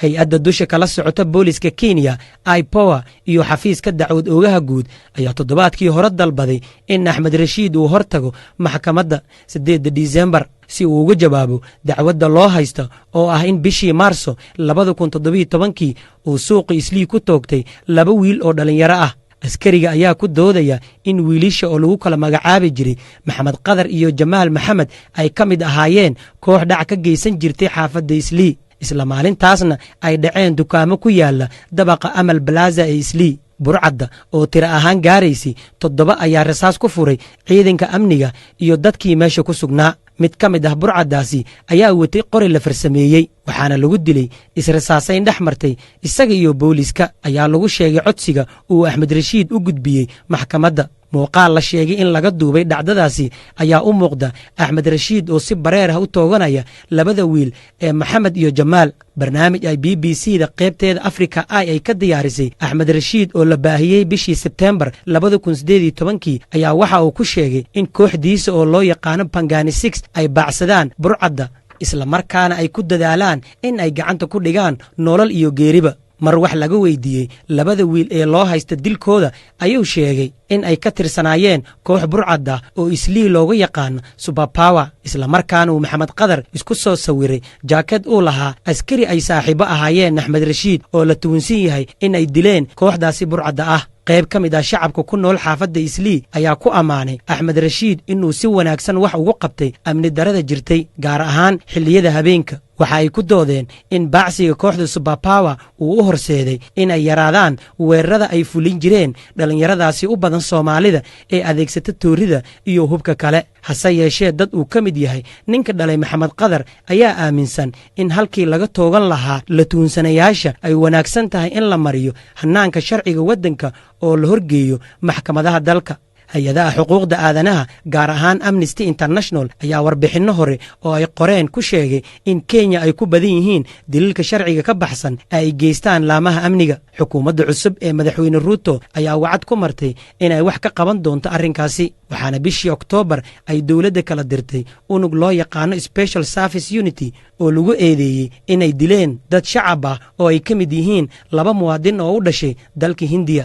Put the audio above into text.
Hay-adda dusha kala socota booliska Kenya, IPOA, iyo xafiiska dacwad oogaha guud ayaa toddobaadkii hore dalbaday in Axmed Rashiid uu hortago maxkamadda 8-da Disembar si uu uga jawaabo dacwadda loo haysta oo ah in bishii Maarso 2017-kii uu suuqa Islii ku toogtay laba wiil oo dhallinyaro ah. Askariga ayaa ku doodaya in wiilasha oo lagu kala magacaabi jiray Maxamed Qadar iyo Jamaal Maxamed ay ka mid ahaayeen koox dhac ka geysan jirtay xaafadda Islii, isla maalintaasna ay dhaceen dukaamo ku yaala dabaqa Amal Plaza ee Islii. Burcadda oo tiro ahaan gaaraysay toddoba ayaa rasaas ku furay ciidanka amniga iyo dadkii meesha ku sugnaa. Mid ka mid ah burcaddaasi ayaa watay qori la farsameeyey, waxaana lagu dilay israsaasayn dhex martay isaga iyo booliska, ayaa lagu sheegay codsiga uu Axmed Rashiid u gudbiyey maxkamadda. Muuqaal la sheegay in laga duubay dhacdadaasi ayaa u muuqda Axmed Rashiid oo si bareer ah u tooganaya labada wiil ee Maxamed iyo Jamaal. Barnaamij ay BBC da qaybteeda Africa Eye ay ka diyaarisay Axmed Rashiid oo la baahiyey bishii Sebteembar 2018-kii ayaa waxa uu ku sheegay in kooxdiisa oo loo yaqaano Pangani Six ay baacsadaan burcadda, isla markaana ay ku dadaalaan in ay gacanta ku dhigaan nolol iyo geeriba. Mar wax laga weydiiyey labada wiil ee loo haysta dilkooda ayuu sheegay in ay ka tirsanaayeen koox burcadda oo Islii looga yaqaano Superpower, islamarkaana uu Maxamed Qadar isku soo sawiray jaakad uu lahaa askari ay saaxiibo ahaayeen Axmed Rashiid oo la tuhunsan yahay in ay dileen kooxdaasi burcadda ah. Qayb ka mid ah shacabka ku nool xaafadda Islii ayaa ku ammaanay Axmed Rashiid inuu si wanaagsan wax ugu qabtay amni darada jirtay, gaar ahaan xilliyada habeenka. Waxa ay ku doodeen in baacsiga kooxda Superpower uu u horseeday inay yaraadaan weerarada ay fulin jireen dhallinyaradaasi u badan Soomaalida ee adeegsata toorida iyo hubka kale. Hase yeeshee, dad uu ka mid yahay ninka dhalay Maxamed Qadar ayaa aaminsan in halkii laga toogan lahaa la tuhunsanayaasha ay wanaagsan tahay in la mariyo hannaanka sharciga waddanka oo la horgeeyo maxkamadaha dalka. Hay-adaha xuquuqda aadanaha, gaar ahaan Amnesty International, ayaa warbixinno hore oo ay qoreen ku sheegay in Kenya ay ku badan yihiin daliilka sharciga ka baxsan ee ay geystaan laamaha amniga. Xukuumadda cusub ee Madaxweyne Ruuto ayaa wacad ku martay inay wax ka qaban doonto arrinkaasi, waxaana bishii Oktoobar ay dowladda kala dirtay unug loo yaqaano Special Service Unit oo lagu eedeeyey inay dileen dad shacab ah oo ay ka mid yihiin laba muwaadin oo u dhashay dalka Hindiya.